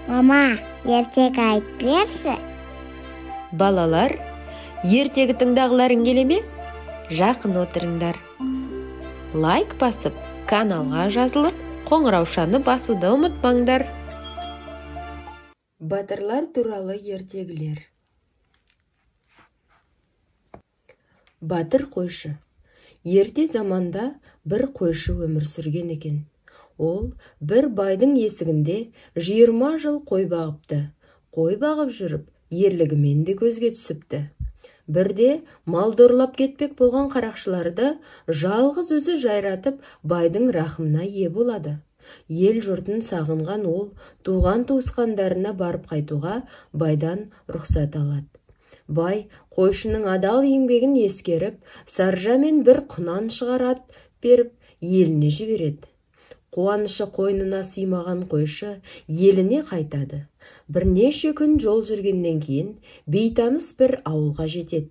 Мама, ертегі айтып берші. Балалар, ертегі тыңдағыларың келе ме? Жақын отырыңдар. Лайк басып, каналға жазылып, қоңыраушаны басуды ұмытпаңдар. Батырлар туралы ертегілер. Батыр қойшы. Ерте заманда бір қойшы өмір сүрген екен. Ол бір байдың есігінде 20 жыл қой бағыпты. Қой бағып жүріп, ерлігімен де көзге түсіпті. Бірде малды ұрлап кетпек болған қарақшыларды жалғыз өзі жайратып, байдың рахымына ие болады. Ел жұртын сағынған ол туған туысқандарына барып қайтуға байдан рұқсат алады. Бай қойшының адал еңбегін ескеріп, саржа мен бір құнан шығарат беріп, еліне жібереді. Қуанышы қойнына сыймаған қойшы еліне қайтады. Бірнеше күн жол жүргеннен кейін бейтаныс бір ауылға жетеді.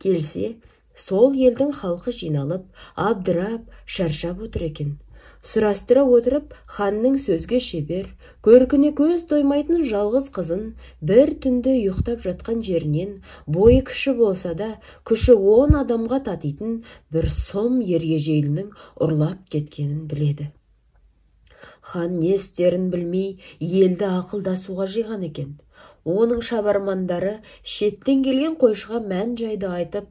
Келсе, сол елдің халқы жиналып, абдырап, шаршап отыр екен. Сұрастыра отырып, ханның сөзге шебер, көркіне көз тоймайтын жалғыз қызын бір түнде ұйықтап жатқан жерінен бойы кіші болса да, күші 10 адамға татитын бір сұм ергежейлінің ұрлап кеткенін біледі. Хан не істерін білмей, елді ақылдасуға жиған екен. Оның шабармандары шеттен келген қойшыға мән-жайды айтып,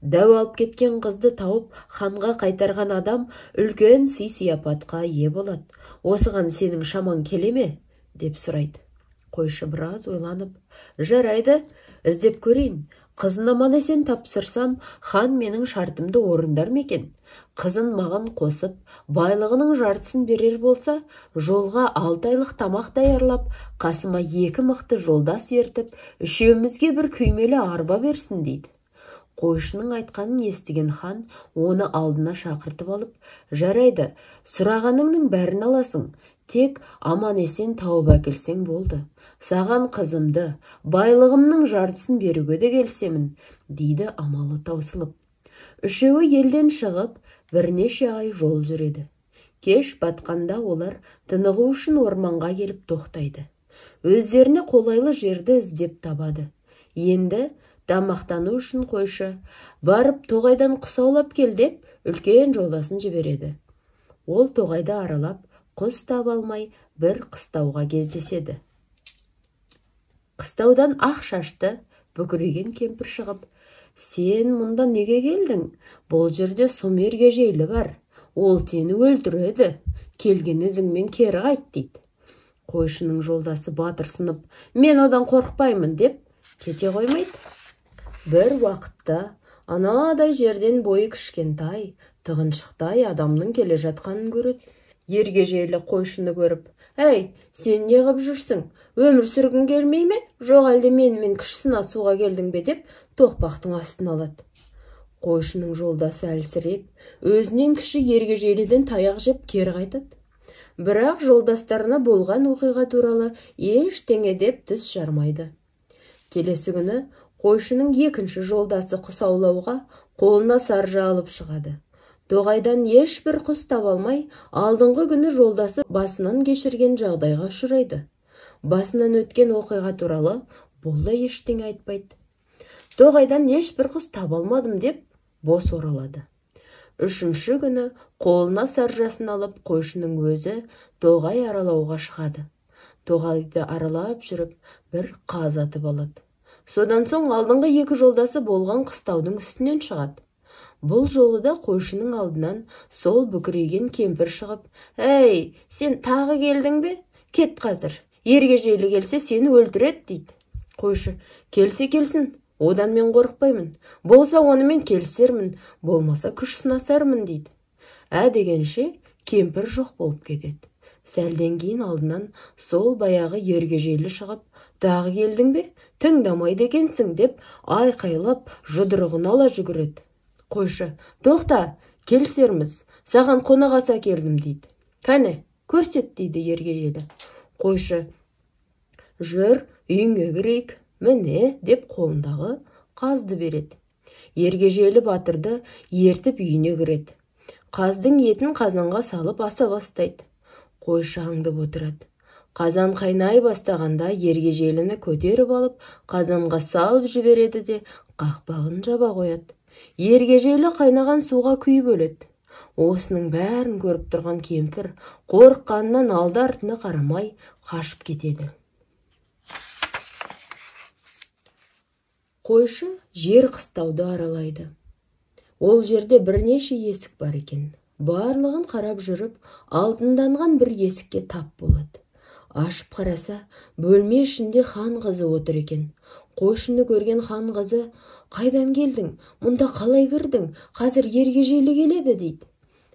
дәу алып кеткен қызды тауып, ханға қайтарған адам үлкен сый-сияпатқа ие болады. Осыған сенің шамаң келе ме? Деп сұрайды. Қойшы біраз ойланып, жарайды, іздеп көрейін. Қызын аман-есен тапсырсам, хан менің шартымды орындар ма екен? Қызын маған қосып, байлығының жартысын берер болса, жолға 6 айлық тамақ даярлап, қасыма 2 мықты жолдас ертіп, үшеумізге бір күймелі арба берсін дейді. Қойшының айтқанын естіген хан оны алдына шақыртып алып, жарайды, сұрағаныңның бәрін аласың, тек аман-есен тауып әкелсең болды. Саған қызымды, байлығымның жартысын беруге де келісемін, дейді амалы таусылып. Үшеуі елден шығып, бірнеше ай жол жүреді. Кеш батқанда олар тынығу үшін орманға келіп тоқтайды. Өздеріне қолайлы жерді іздеп табады. Енді тамақтану үшін қойшы барып тоғайдан құс аулап кел деп үлкен жолдасын жібереді. Ол тоғайды аралап, құс таба алмай бір қыстауға кездеседі. Қыстаудан ақ шашты бүкірейген кемпір шығып, сен мұнда неге келдің? Бұл жерде сұм ергежейлі бар. Ол сені өлтіреді. Келген ізіңмен кері қайт дейді. Қойшының жолдасы батырсынып, мен одан қорықпаймын деп кете қоймайды. Бір уақытта анадай жерден бойы кішкентай, тығыншықтай адамның келе жатқанын көреді. Ергежейлі қойшыны көріп, әй, сен не қып жүрсің? Өмір сүргің келмей ме? Жоқ әлде менімен күш сынасуға келдің бе деп тоқпақтың астына алады. Қойшының жолдасы әлсіреп, өзінен кіші ергежейліден таяқ жеп кері қайтады. Бірақ жолдастарына болған оқиға туралы ештеңе деп тіс жармайды. Келесі күні қойшының екінші жолдасы құс аулауға қолына саржа алып шығады. Тоғайдан ешбір құс таба алмай, алдыңғы күні жолдасы басынан кешірген жағдайға ұшырайды. Басынан өткен оқиға туралы бұл да ештеңе айтпайды. Тоғайдан ешбір құс таба алмадым деп бос оралады. Үшінші күні қолына саржасын алып, қойшының өзі тоғай аралауға шығады. Тоғайды аралап жүріп, бір қаз атып алады. Содан соң алдыңғы екі жолдасы болған қыстаудың үстінен шығады. Бұл жолы да қойшының алдынан сол бүкірейген кемпір шығып, әй, сен тағы келдің бе? Кет қазір, ергежейлі келсе сені өлтіреді дейді. Қойшы, келсе келсін, одан мен қорықпаймын. Болса онымен келісермін, болмаса күш сынасармын дейді. Ә дегенше кемпір жоқ болып кетеді. Сәлден кейін алдынан сол баяғы ергежейлі шығып, тағы келдің бе? Тыңдамайды екенсің деп айқайлап жұдырығын ала жүгіреді. Қойшы, тоқта, келісерміз, саған қонақ ас әкелдім дейді. Кәне, көрсет дейді ергежейлі. Қойшы, жүр, үйіңе кірейік, міне деп қолындағы қазды береді. Ергежейлі батырды ертіп үйіне кіреді. Қаздың етін қазанға салып аса бастайды. Қойшы аңдып отырады. Қазан қайнай бастағанда ергежейліні көтеріп алып, қазанға салып жібереді де қақпағын жаба қояды. Ергежейлі қайнаған суға күйіп өледі. Осының бәрін көріп тұрған кемпір қорыққанынан алды артына қарамай қашып кетеді. Қойшы жер қыстауды аралайды. Ол жерде бірнеше есік бар екен. Барлығын қарап жүріп, алтынданған бір есікке тап болады. Ашып қараса, бөлме ішінде хан қызы отыр екен. Қойшыны көрген хан қызы, «Қайдан келдің? Мұнда қалай кірдің? Қазір ергежейлі келеді», дейді.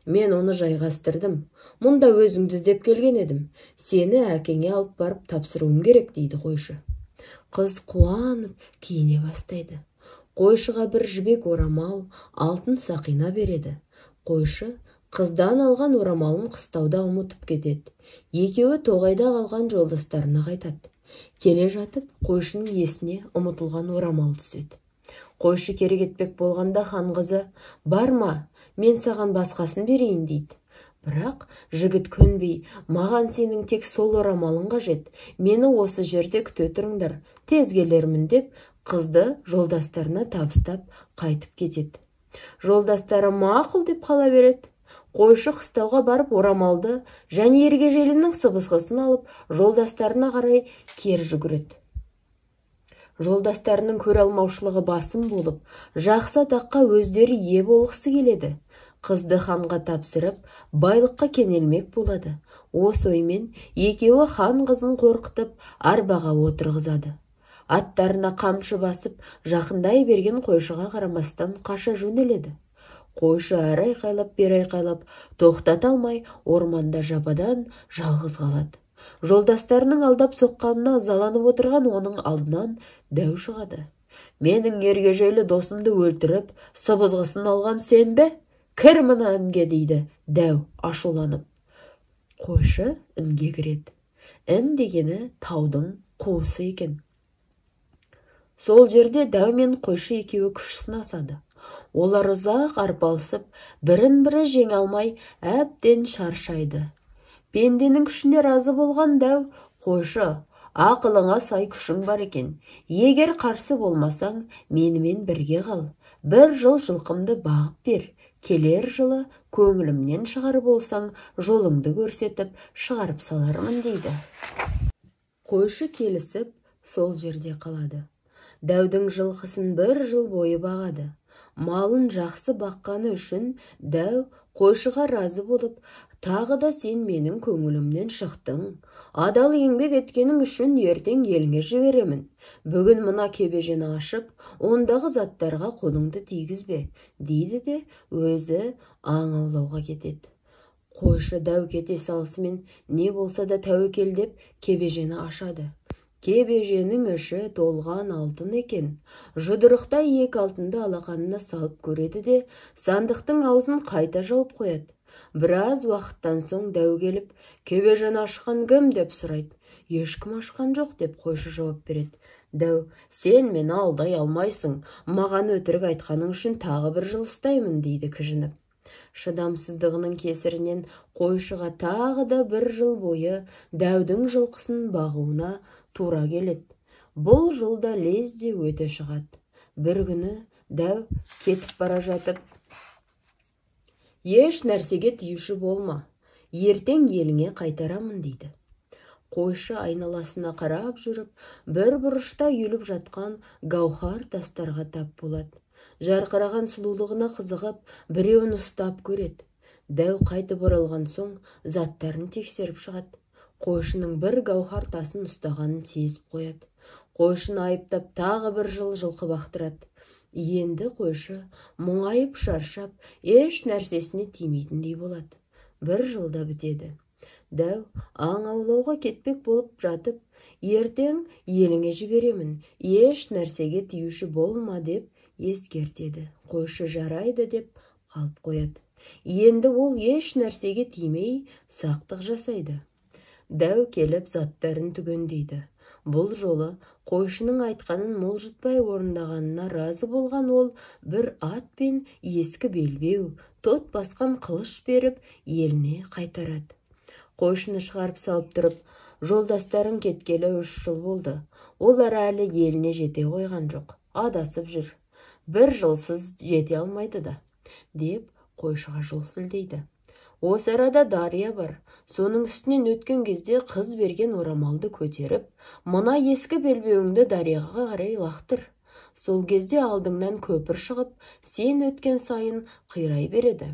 «Мен оны жайғастырдым. Мұнда өзіңді іздеп келген едім. Сені әкеңе алып барып тапсыруым керек», дейді қойшы. Қыз қуанып киіне бастайды. Қойшыға бір жібек орамал, алтын сақина береді. Қойшы қыздан алған орамалын қыстауда ұмытып кетеді. Екеуі тоғайда қалған жолдастарына қайтады. Келе жатып, қойшының есіне ұмытылған орамал түседі. Қойшы кері кетпек болғанда хан қызы, «Барма, мен саған басқасын берейін», дейді. Бірақ жігіт көнбей, «Маған сенің тек сол орамалың қажет, мені осы жерде күте тұрыңдар, тез келермін», деп қызды жолдастарына табыстап қайтып кетеді. Жолдастары мақұл деп қала береді. Қойшы қыстауға барып орамалды және ергежейлінің сыбызғысын алып, жолдастарына қарай кері жүгіреді. Жолдастарының көре алмаушылығы басым болып, жақсы атаққа өздері ие болғысы келеді. Қызды ханға тапсырып, байлыққа кенелмек болады. Осы оймен екеуі хан қызын қорқытып, арбаға отырғызады. Аттарына қамшы басып, жақындай берген қойшыға қарамастан қаша жөнеледі. Қойшы әрі айқайлап, бері айқайлап, тоқтата алмай, орманда жабадан жалғыз қалады. Жолдастарының алдап соққанына ызаланып отырған оның алдынан дәу шығады. «Менің ергежейлі досымды өлтіріп, сыбызғысын алған сен бе? Кір мына інге», дейді дәу ашуланып. Қойшы інге кіреді. Ін дегені таудың қуысы екен. Сол жерде дәу мен қойшы екеуі күш сынасады. Олар ұзақ арпалысып, бірін-бірі жеңе алмай, әбден шаршайды. Пенденің күшіне разы болған дәу, «Қойшы, ақылыңа сай күшің бар екен. Егер қарсы болмасаң, менімен бірге қал. Бір жыл жылқымды бағып бер. Келер жылы көңілімнен шығар болсаң, жолыңды көрсетіп, шығарып салармын», дейді. Қойшы келісіп, сол жерде қалады. Дәудің жылқысын бір жыл бойы бағады. Малын жақсы баққаны үшін дәу қойшыға разы болып, «Тағы да сен менің көңілімнен шықтың. Адал еңбек еткенің үшін ертең еліңе жіберемін. Бүгін мына кебежені ашып, ондағы заттарға қолыңды тигізбе», дейді де өзі аң аулауға кетеді. Қойшы дәу кете салысымен не болса да тәуекел деп кебежені ашады. Кебеженің іші толған алтын екен. Жұдырықтай екі алтынды алақанына салып көреді де, сандықтың аузын қайта жауып қояды. Біраз уақыттан соң дәу келіп, «Кебежені ашқан кім?» деп сұрайды. «Ешкім ашқан жоқ», деп қойшы жауап береді. Дәу, «Сен мені алдай алмайсың, маған өтірік айтқаның үшін тағы бір жыл ұстаймын», дейді кіжініп. Шыдамсыздығының кесірінен қойшыға тағы да бір жыл бойы дәудің жылқысын бағуына тура келеді. Бұл жолда лезде өте шығады. Бір күні дәу кетіп бара жатып, «Еш нәрсеге тиюші болма, ертең еліңе қайтарамын», дейді. Қойшы айналасына қарап жүріп, бір бұрышта үйіліп жатқан гауһар тастарға тап болады. Жарқыраған сұлулығына қызығып, біреуін ұстап көреді. Дәу қайтып оралған соң заттарын тексеріп шығады. Қойшының бір гауһар тасын ұстағанын сезіп қояды. Қойшыны айыптап тағы бір жыл жылқы бақтырады. Енді қойшы мұңайып шаршап, еш нәрсесіне тимейтіндей болады. Бір жылда бітеді. Дәу аң аулауға кетпек болып жатып, «Ертең еліңе жіберемін, еш нәрсеге тиюші болма», деп ескертеді. Қойшы жарайды деп қалып қояды. Енді ол еш нәрсеге тимей сақтық жасайды. Дәу келіп заттарын түгендейді. Бұл жолы қойшының айтқанын мұлжытпай орындағанына разы болған ол бір ат пен ескі белбеу, тот басқан қылыш беріп еліне қайтарады. Қойшыны шығарып салып тұрып, Жолдастарың кеткелі 3 жыл болды. Олар әлі еліне жете қойған жоқ, адасып жүр. 1 жылсыз жете алмайды да, деп қойшыға жол сілтейді. Осы арада дария бар. Соның үстінен өткен кезде қыз берген орамалды көтеріп, мына ескі белбеуіңді дарияға қарай лақтыр. Сол кезде алдыңнан көпір шығып, сен өткен сайын қирай береді.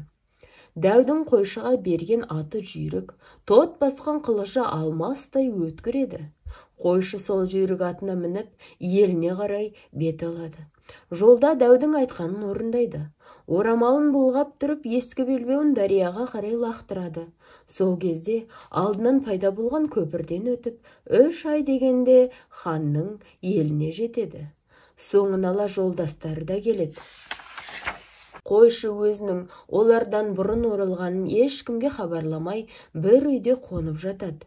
Дәудің қойшыға берген аты жүйрік, тот басқан қылышы алмастай өткір еді. Қойшы сол жүйрік атына мініп, еліне қарай бет алады. Жолда дәудің айтқанын орындайды. Орамалын бұлғап тұрып, ескі белбеуін дарияға қарай лақтырады. Сол кезде алдынан пайда болған көпірден өтіп, 3 ай дегенде ханның еліне жетеді. Соңын ала жолдастары да келеді. Қойшы өзінің олардан бұрын оралғанын ешкімге хабарламай, бір үйде қонып жатады.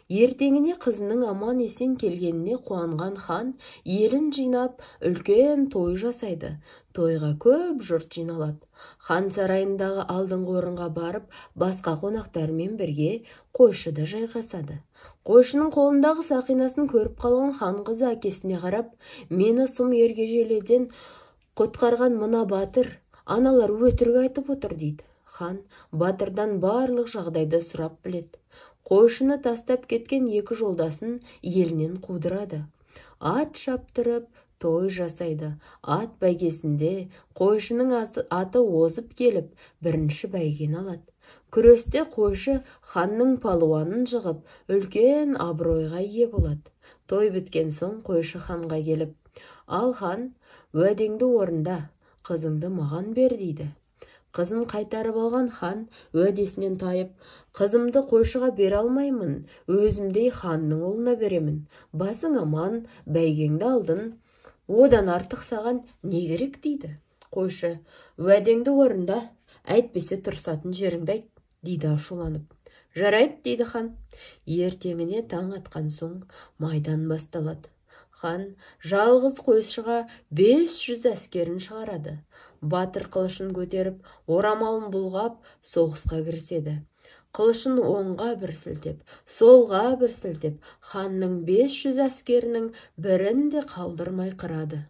Ертеңіне қызының аман есен келгеніне қуанған хан елін жинап, үлкен той жасайды. Тойға көп жұрт жиналады. Хан сарайындағы алдыңғы орынға барып, басқа қонақтармен бірге қойшы да жайғасады. Қойшының қолындағы сақинасын көріп қалған хан қызы әкесіне қарап, мені сұм ергежейліден құтқарған мына батыр, аналар өтірік айтып отыр дейді. Хан батырдан барлық жағдайды сұрап біледі. Қойшыны тастап кеткен 2 жолдасын елінен қудырады. Ат шаптырып, той жасайды. Ат бәйгесінде қойшының аты озып келіп, бірінші бәйгені алады. Күресте қойшы ханның палуанын жығып, үлкен абыройға ие болады. Той біткен соң қойшы ханға келіп, ал хан, уәдеңді орында, қызыңды маған бер дейді. Қызын қайтарып алған хан уәдесінен тайып, қызымды қойшыға бере алмаймын, өзімдей ханның ұлына беремін. Басың аман, бәйгеңді алдын, одан артық саған не керек дейді. Қойшы, уәдеңді орында, әйтпесе тұрсатын жеріңді айт, дейді ашуланып. Жарайды, дейді хан. Ертеңіне таң атқан соң майдан басталады. Хан жалғыз қойшыға 500 әскерін шығарады. Батыр қылышын көтеріп, орамалын бұлғап, соғысқа кіріседі. Қылышын оңға бір сілтеп, солға бір сілтеп, ханның 500 әскерінің бірін де қалдырмай қырады.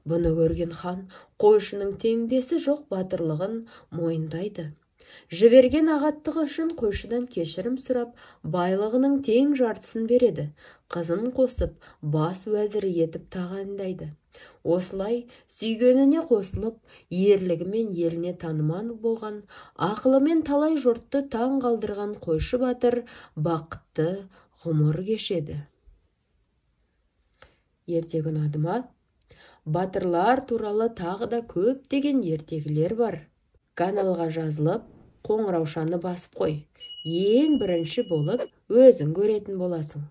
Бұны көрген хан қойшының теңдесі жоқ батырлығын мойындайды. Жіберген ағаттығы үшін қойшыдан кешірім сұрап, байлығының тең жартысын береді. Қызын қосып, бас уәзірі етіп тағайындайды. Осылай сүйгеніне қосылып, ерлігімен еліне танымал болған, ақылымен талай жұртты таң қалдырған қойшы батыр бақытты ғұмыр кешеді. Ертегі ұнады ма? Батырлар туралы тағы да көптеген ертегілер бар. Каналға жазылып, қоңыраушаны басып қой. Ең бірінші болып өзің көретін боласың.